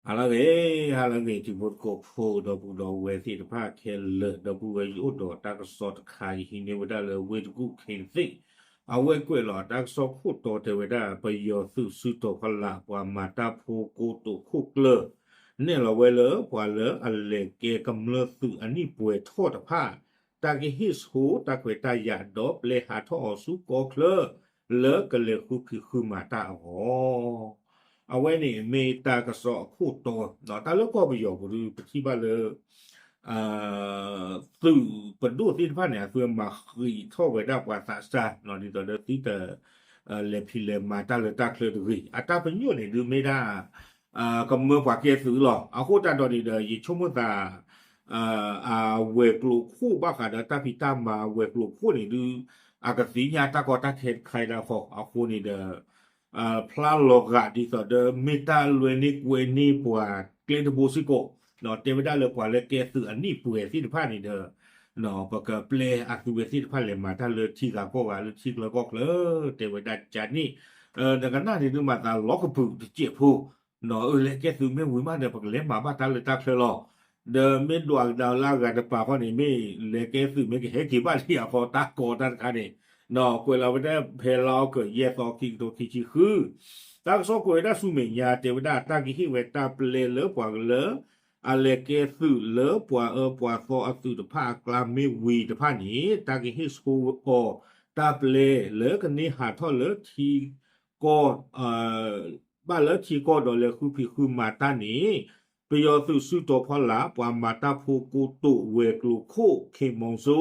ဟါလၢအဂ့ၤ, ဟါလၢအဂ့ၤ ထံဖိကီၢ်ဖိ ဒီပုၢ်ဒီဝဲၢ်သ့ၣ်တဖၣ်ခဲလၢာ်, ဒီပုၢ်ဝဲၢ် ယအိၣ်ဒီးတၢ်ကစီၣ်တခါ ယဟံးန့ၢ်ဝဲဒၣ်လၢဝ့ၢ်တကူၣ် ခ့ၣ်သ့ၣ်, အဝဲကွဲးလီၤတၢ်ကစီၣ်ခိၣ်တီတဲဝဲဒၣ် ပယီၤသုးစုတီၤဖီလာ် ပှၤမၤတၢ်ဖိကိတိာ်ခိၣ်ကျၢၢ် နဲၣ်လီၤဝဲလၢပှၤလၢအလဲၤကဲကမျၢၢ်သုးအနံၣ်ပှဲၤထီၣ်တဖၣ် တၢ်ကဟ့ၣ်ဆိတၢ်ခွဲးတၢ်ယာ်ဒီးပျဲဟးထီၣ်အီၤဆူကီၢ်ချၢ လၢကလဲၤဃုဖံးဃုမၤတၢ်အဂီၢ် အဝဲန့ၣ်မ့ၢ်တၢ်ကစီၣ်အခိၣ်တီ, တၢ်လၢကီၢ်ပယီၤပူၤဒုး ပထံၣ်ဘၣ်လၢ သုးပဒိၣ်သ့ၣ်တဖၣ်န့ၣ် အသုးမၤဃံးထီၣ်ဝဲဒၣ်ပှၤသးစၢ် ဒ်သိးဒီးသုတ လဲၤဖံးလဲၤမၤတၢ်လၢတၢ်ချၢတဂ့ၤ, အတၢ်ပညိၣ်န့ၣ်ဒုးမ့ၢ်ဒၣ် ကမျၢၢ်ပှၤကဲသုးလီၤ. အဃိသတးဒီးန့ၣ်ဒီး ယဆိကမိၣ်သး အဝဲၤကျိၤခိၣ်ဘၣ်ဃးဒီးတၢ်ဖံးတၢ်မၤဝဲၤကျိၤခိၣ်န့ၣ်ဒုး အကသ့ၣ်ညါတၢ်ကီတၢ်ခဲတခါအံၤဒၣ်ဃီ, အဃိန့ၣ်ဒီး ဖျါလီၤဂာ်ဒ်သိးဒီး မ့ၢ်တၢ်လွဲန့ၢ်ကွဲန့ၢ်ပှၤကျဲတဘိစ့ၢ်ကီး, တဲဝဲဒၣ်လၢပှၤလၢကဲသုးအနံၣ်ပှဲၤသ့ၣ်တဖၣ်န့ၣ်ဒီး ပကပျဲအသုဝဲသ့ၣ်တဖၣ်လဲၤမၤတၢ်လၢထံဂၤကီၢ်ဂၤလၢထံချၢကီၢ်ချၢ တဲဝဲဒၣ်ကန့ၣ်, နကနၣ်န့ၣ်ဒုးမၤသးလီၤကပုာ်တစဲးဖိ အလဲၤကဲသုးမ့ၢ်ဝံၤမးဒီး ပကလဲၤမၤဘၣ်တၢ်လၢတၢ်ချၢလီၤ. ဒီးမ့ၢ်ဒွးကဒါလၢအဂၤတပၤဃီန့ၣ် မ့ၢ်လဲၤကဲသုးမ့ၢ်ကဟဲက့ၤဘၣ်ဒံးအဃီ တၢ်ကီတၢ်တခါန့ၣ် ကွဲးလီၤဝဲဒၣ်ဖဲလါအီကူးယဲၢ်သီ ခံကထိခံဆံဃု, တၢ်ကစီၣ်ကွဲးဝဲဒၣ်ဆူမဲာ်ညါ တဲဝဲဒၣ်တၢ်ကဟ့ၣ်ဝဲတၢ်ပျဲလၢပှၤလၢ အလဲၤကဲသုးလၢပှၤအၢပှၤသီအသုးတဖၣ်အကျါမ့ၢ်ဝံၤတဖၣ်န့ၣ် တၢ်ကဟ့ၣ်ဆိအီၤတၢ်ပျဲလၢကန့ၢ်ဟးထီၣ်လၢထံကီၢ် ဘၣ်လၢထံကီၢ်ဒီးလဲၤဃုဖံးဃုမၤတၢ်န့ၣ် ပယီၤသုးစုတီၤဖီလာ် ပှၤမၤတၢ်ဖိကိတိာ်ဝဲၤကျိၤခိၣ် ခ့ၣ်မီၤစိ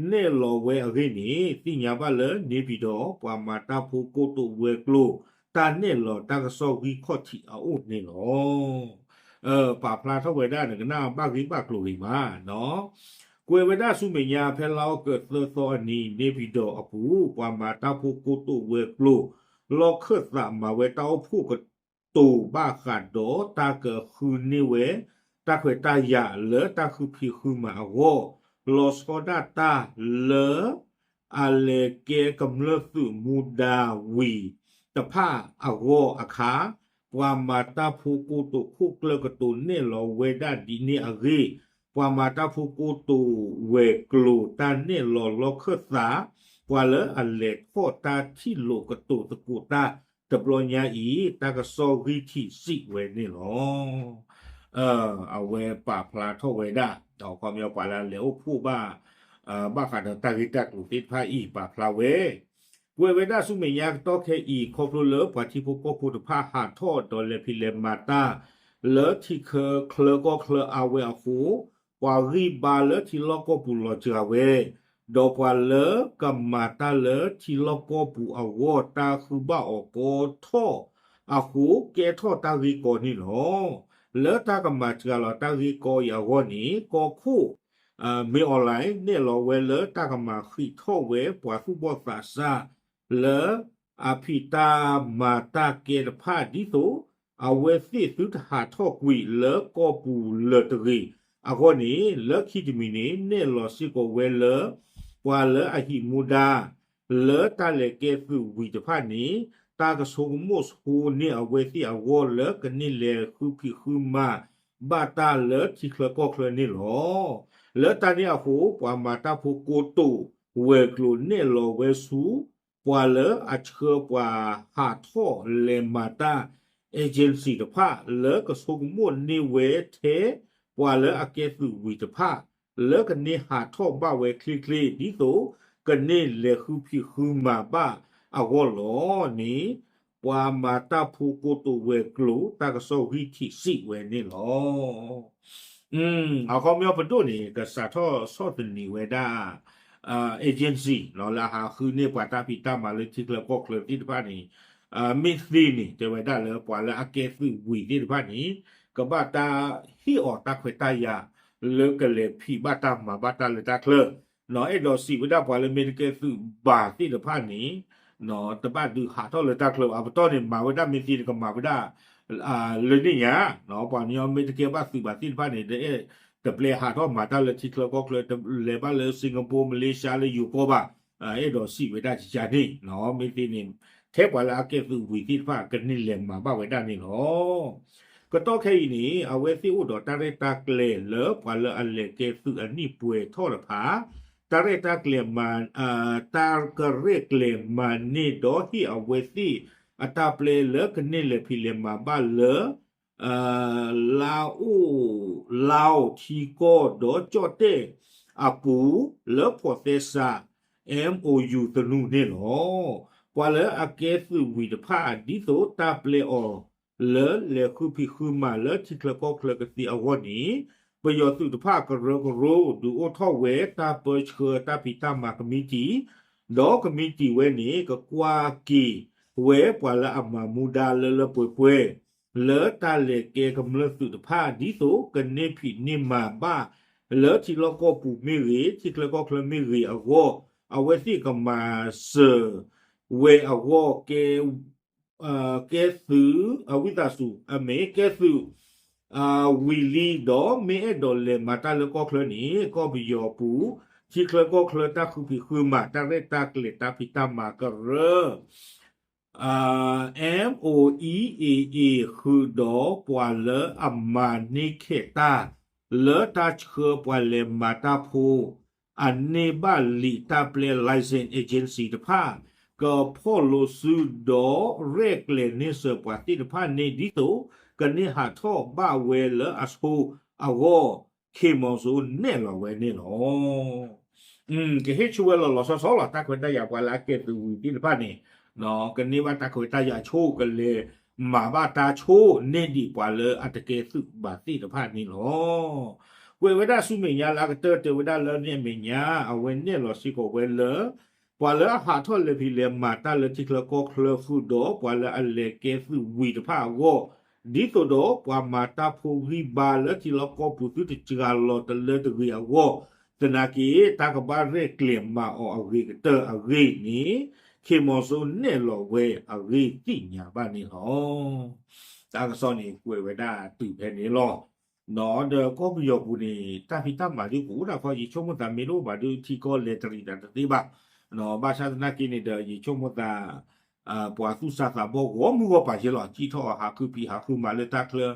နဲၣ်လီၤဝဲအဂ့ၢ်န့ၣ် သ့ၣ်ညါဘၣ်လၢ န့ၣ်ပံၤဒီး ပှၤမၤတၢ်ဖိကိတိာ်ဝဲၤကျိၤ တၢ်နဲၣ်လီၤတၢ်ကစီၣ်ဂံၢ်ခီၣ်ထံးအအိၣ်န့ၣ်လီၤ. ပာ်ဖျါထီၣ်ဝဲဒၣ်နကနၣ်ဘၣ်ဂ့ၢ်ဘၣ်ကျိၤဂ့ၤမး, ကွဲးဝဲဒၣ်ဆူမဲာ်ညါ ဖဲလါအီကူးသၢသီအနံၤ န့ၣ်ပံၤဒီးအပူၤ ပှၤမၤတၢ်ဖိကိတိာ်ဝဲၤကျိၤ လီၢ်ခၢၣ်သးမၤဝဲတၢ်အိၣ်ဖှိၣ်ကတိၤဘၣ်ဃးဒီးတၢ်ကဃုန့ၢ်ဝဲ တၢ်ခွဲးတၢ်ယာ်လၢတၢ်ဃုဖံးဃုမၤအဂီၢ် လီၤဆီဒၣ်တၢ်လၢ အလဲၤကဲကမျၢၢ်သုးမူဒါဝံၤတဖၣ်အဂီၢ်အခါ ပှၤမၤတၢ်ဖိကိတိာ်ခိၣ်ကျၢၢ်ကတိၤနဲၣ်လီၤဝဲဒၣ်ဒ်န့ၣ်အဂ့ၢ်, ပှၤမၤတၢ်ဖိကိတိာ်ဝဲၤကျိၤတၢ်နဲၣ်လီၤလီၢ်ခၢၣ်သး, ပှၤလၢအလဲၤထီၣ်တၢ်ထံၣ်လိာ်ကတိၤသကိးတၢ်တဘျီညါအံၤ တၢ်ကစီၣ်ဂံၢ်ထံးစံးဝဲန့ၣ်လီၤ. အဝဲပာ်ဖျါထီၣ်ဝဲဒၣ် ဒီးခီပညီပှၤလၢအလဲၤအိၣ်ဖှိၣ်ဘၣ် ဘၣ်ဃးဒီးတၢ်ဂ့ၢ်တၢ်ကျိၤသ့ၣ်တဖၣ်အံၤ ပာ်ဖျါဝဲ ကွဲးဝဲဒၣ်ဆူမဲာ်ညါကတီၢ်ခဲအံၤ ခီဖျိလၢပှၤထံဖိကီၢ်ဖိတဖၣ်ဟးထီၣ်ဒီးလဲၤဖံးလဲၤမၤတၢ် လၢထံချၢကီၢ်ချၢအါဝဲအဃိ, ပှၤဂံၢ်ဘါလၢထံလီၢ်ကီၢ်ပူၤလီၤစှၤဝဲ, ဒီးပှၤလၢကမၤတၢ်လၢထံလီၢ်ကီၢ်ပူၤအဂီၢ် တၢ်ဃုဘၣ်အီၤကီထီၣ်အဃိ ကဲထီၣ်တၢ်ဂ့ၢ်ကီန့ၣ်လီၤ. လၢတၢ်ကမၤစှၤလီၤတၢ်ဂ့ၢ်ကီအံၤအဂီၢ်န့ၣ် ကီၢ်ခိၣ် မ့ၢ်အီၤလဲၣ် နဲၣ်လီၤဝဲလၢတၢ်ကမၤဃံးထီၣ်ဝဲပှၤသူၣ်ဘီၣ်သးစၢ် လၢအဖံးတၢ်မၤတၢ်ကဲတဖၣ် ဒ်သိး အဝဲသ့ၣ်သုတဟးထီၣ်ကွံာ်လၢကီၢ်ပူၤလၢၤတဂ့ၤအဂီၢ်န့ၣ် လၢခံတမံၤန့ၣ် နဲၣ်လီၤစ့ၢ်ကီးဝဲလၢ ပှၤလၢအဟံးမူဒါ လၢတၢ်လဲၤကဲသုးဝံၤတဖၣ်န့ၣ် တၢ်ကဆိကမိၣ်ဆိန့ၢ်အဝဲသ့ၣ်အဂီၢ်လၢကန့ၢ်လဲၤဃုဖံးဃုမၤ ဘၣ်တၢ်လၢထံချၢကီၢ်ချၢန့ၣ်လီၤ. လၢတၢ်န့ၣ်အဃိ ပှၤမၤတၢ်ဖိကိတိာ်ဝဲၤကျိၤနဲၣ်လီၤဝဲဆူ ပှၤလၢအဆှၢပှၤဟးထီၣ်လဲၤမၤတၢ် agency တဖၣ် လၢကဆိကမိၣ်န့ၢ်ဝဲထဲ ပှၤလၢအကဲသုးဝံၤတဖၣ် လၢကန့ၢ်ဟးထီၣ်ဘၣ်ဝဲချ့ချ့ ဒ်သိး ကန့ၢ်လဲၤဃုဖံးဃုမၤဘၣ်အဂီၢ်လီၤန့ၣ် ပှၤမၤတၢ်ဖိကိတိာ်ဝဲၤကျိၤ တၢ်ကစီၣ်ဂံၢ်ထံးစံးဝဲန့ၣ်လီၤ. အခီပညီပဒိၣ်န့ၣ် ကစးထီၣ်ဆီၣ်သနံးဝဲဒၣ် agency လၢအဟးဃုန့ၢ်ပှၤတၢ်ဖံးတၢ်မၤလၢထံချၢကီၢ်ချၢသ့ၣ်တဖၣ်န့ၣ် မ့ၢ်သ့န့ၣ် တဲဝဲဒၣ်လၢပှၤလၢအကဲသုးဝံၤသ့ၣ်တဖၣ်န့ၣ် ကဘၣ်တၢ်ဟ့ၣ်အီၤတၢ်ခွဲးတၢ်ယာ် လၢကလဲၤဖံးဘၣ်တၢ်မၤဘၣ်တၢ်လၢတၢ်ချၢ အဲၣ်ဒိးစံးဝဲဒၣ်ပှၤလၢမ့ၢ်တကဲသုးဘၣ်သ့ၣ်တဖၣ်န့ၣ် တဘၣ်ဒုးဟးထီၣ်လၢတၢ်ချၢဘၣ်. အပတီၢ်န့ၣ် မၤဝဲဒၣ်မ့ၢ်သ့န့ၣ် ကမၤဝဲဒၣ် လၢန့ၣ်ညါ ပှၤကညီမ့ၢ်တကဲဘၣ်သုးဘၣ်သ့ၣ်တဖၣ်န့ၣ် တအဲၣ်တပျဲဟးထီၣ်မၤတၢ်လၢထံချၢကီၢ်ချၢ တလဲၤဘၣ်လၢ Singapore Malaysia လၢယိၤကီၢ်ဘၣ်. အဲၣ်ဒိးစံးဝဲဒၣ်ယၤန့ၣ် မ့ၢ်သ့န့ၣ် ထဲပှၤလၢအကဲသုးဝံၤသ့ၣ်တဖၣ် ကန့ၢ်လဲၤမၤဘၣ်ဝဲဒၣ်န့ၣ်လီၤ. ကတီၢ်ခဲအံၤန့ၣ် အဝဲသ့ၣ်အိၣ်ဒီးတၢ်ရဲၣ်တၢ်ကျဲၤလၢပှၤလၢအလဲၤကဲသုးအနံၣ်ပှဲၤထီၣ်တဖၣ် တၢ်ရဲၣ်တၢ်ကျဲၤမၤ တၢ်ကရဲၣ်ကျဲၤမၤန့ၢ်ဒီးဟ့ၣ်အဝဲသ့ၣ်အတၢ်ပျဲလၢကန့ၢ်လဲၤဖံးလဲၤမၤဘၣ်လၢ လါအိၣ် လါအိၣ်ထံကီၢ်ဒီးကၠီၣ်တဲၣ်အပူၤ လၢဖီၣ်သဲစး MOU သနူန့ၣ်လီၤ. ပှၤလၢအကဲသုးဝံၤတဖၣ် ဒ်သိးတၢ်ပျဲအီၤလၢလဲၤဃုဖံးဃုမၤလၢထံချၢကီၢ်ချၢကသ့အဂီၢ်န့ၣ် ပယီၤသုးတဖၣ်ကရၢကရိ ဒုးအိၣ်ထီၣ်ဝဲတၢ်ပၢဆှၢတၢ်ဖံးတၢ်မၤကမံးတံာ် ဒီးကမံးတံာ်ဝဲန့ၣ် ကကွၢ်က့ၤဝဲပှၤလၢအမၤမူဒါလၢလၢပှဲၤပှဲၤ လၢတၢ်လဲၤကဲကမျၢၢ်သုးတဖၣ် ဒ်သိးကန့ၢ်ဖံးန့ၢ်မၤဘၣ် လၢထံလီၢ်ကီၢ်ပူၤမ့ၢ်ဂ့ၤ ထံချၢကီၢ်ချၢမ့ၢ်ဂ့ၤအဂီၢ် အဝဲသ့ၣ်ကမၤစၢၤဝဲအဂီၢ် ကဲသုး အဝံသးစူၤ အမ့ၢ်ကဲသုး ဝံၤလံဒီး မ့ၢ်အဲၣ်ဒိးလဲၤမၤတၢ်လၢကီၢ်ချၢန့ၣ် ကီၢ်ပယီၤပူၤ ထံချၢကီၢ်ချၢတၢ်ဃုဖံးဃုမၤ တၢ်ရဲၣ်တၢ်ကျဲၤတၢ်ဖံးတၢ်မၤကရၢ MOEAA ဃုာ်ဒီးပှၤလၢအမၤန့ၢ်ခဲးတၢ် လၢတၢ်ဆှၢပှၤလဲၤမၤတၢ်ဖိ အန့ၢ်ဘၣ်လံာ်တၢ်ပျဲ license agency တဖၣ် ကဖီၣ်လိာ်စုဒီးရဲၣ်ကျဲၤန့ၢ်စၢၤပှၤသ့ၣ်တဖၣ်န့ၣ် ဒ်သိးကန့ၢ်ဟးထီၣ်ဘၣ်ဝဲလၢအဆိအဂီၢ် ခ့ၣ်မီၤစိနဲၣ်လီၤဝဲန့ၣ်လီၤ. ကဟ့ၣ်ဆူၣ်ဝဲလီၤလီၤဆီဆီလီၤ တၢ်ခွဲးတၢ်ယာ်ပှၤလၢအကဲသုးဝံၤသ့ၣ်တဖၣ်န့ၣ် ကန့ၢ်ဘၣ်တၢ်ခွဲးတၢ်ယာ်ဆိ ကလဲၤမၤဘၣ်တၢ်ဆိန့ၢ်ဒံးပှၤလၢအတကဲသုးဘၣ်သ့ၣ်တဖၣ်န့ၣ်လီၤ. ကွဲးဝဲဒၣ်ဆူမဲာ်ညါလၢအကတၢၢ်တဲဝဲဒၣ်လၢန့ၣ်အမဲာ်ညါ အဝဲနဲၣ်လီၤစ့ၢ်ကီးဝဲလၢ ပှၤလၢအဟးထီၣ်လဲၤဖံးလဲၤမၤတၢ်လၢထံချၢကီၢ်ချၢဃုာ်ဒီး ပှၤလၢအလဲၤကဲသုးဝံၤတဖၣ်အဂီၢ် ဒ်သိးဒီးပှၤမၤတၢ်ဖိဂံၢ်ဘါလၢထံလီၢ်ကီၢ်ပူၤသုတစှၤလီၤတလၢတဂ့ၤအဂီၢ် သနာ်က့ တၢ်ကဘၣ်ရဲၣ်ကျဲၤမၤအီၤအဂ့ၤကတၢၢ်အဂ့ၢ်န့ၣ် ခ့ၣ်မီၤစိနဲၣ်လီၤဝဲအဂ့ၢ်သ့ၣ်ညါဘၣ်န့ၣ်လီၤ. တၢ်ကစီၣ်န့ၣ်ကွဲးဝဲဒၣ်တုၤဖဲန့ၣ်လီၤ. ဒီးကီၢ်ပယီၤပူၤန့ၣ် တၢ်ဖံးတၢ်မၤဒုးကအိၣ်ဒၣ်ခီ ယဆိကမိၣ်သးမ့ၢ်တအိၣ်ဘၣ်ဒုးထံကီၢ်လဲၤတရံးတၢ်တသ့ဘၣ်. ဘၣ်ဆၣ်သနာ်က့န့ၣ်ဒီး ယဆိကမိၣ်သး ပှၤသူၣ်စၢ်သးဘီၣ်ဂီၤမုၢ်ဂီၤပၤယ့လီၤ စံၣ်ထီၣ်အဟးခုဖံးဟးခုမၤလၢတၢ်ချၢ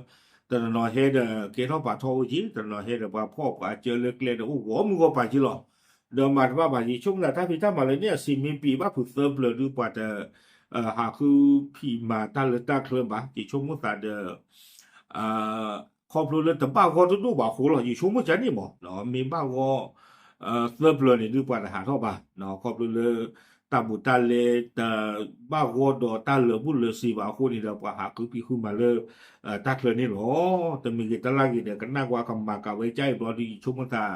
တနီၤနီၤဟဲဒီးကဲထီၣ်ပာ်ထီၣ်အိၣ်က့ တနီၤဟဲဒီးပှၤဖီၣ်ပှၤအစၢလၢကျဲဒီးအိၣ်ဂီၤမုၢ်ဂီၤပၤယ့လီၤ. ဒီးမၤတဘၣ်ဘၣ် ယဆိကမိၣ်သးတၢ်ဖံးတၢ်မၤလၢန့ၣ် အစ့မ့ၢ်ပံၤဘၣ်ဖုးသၢပျၢၤဒုးပှၤတ ဟးခုဖံးမၤတၢ်လၢတၢ်ချၢဘၣ် ယဆိကမိၣ်သးဒီး ခီဖျိလၢတဘၣ်ဂီၢ်တဒိၣ်ဘၣ်အဃိလီၤ ယဆိကမိၣ်ကန့ၣ်မး မ့ၢ်ဘၣ်ဂီၢ် သၢပျၢၤန့ၣ်ဒုးပှၤတဟးထီၣ်ဘၣ် ခီဖျိလၢ တၢ်ဘူးတၢ်လဲ တဘၣ်ဂီၢ်ဒီးတၢ်လၢာ်ဘူၣ်လၢာ်စ့ၤဘၣ်အဃိန့ၣ်ဒီး ပှၤဟးခုဖံးခုမၤလၢ တၢ်ချၢန့ၣ်လီၤ. တမံၤဂ့ၤတလၢ်ဂ့ၤဒီး ကနၣ်ကွၢ်ကမၤကၤဝဲကၠၢ်အံၤဘျီဒုး ယဆိကမိၣ်သး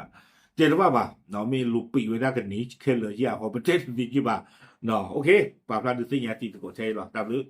တဲတဘၣ်ဘၣ် မ့ၢ်လိာ်ပံာ်ဝဲဒၣ်ကန့ၣ်ခဲလၢာ်ယၤဃီ ပတဲတသ့က့ဘၣ် ပာ်ဖျါဒုးသ့ၣ်ညါတံၤသကိးထဲအံၤလီၤ တၢ်ဘျုး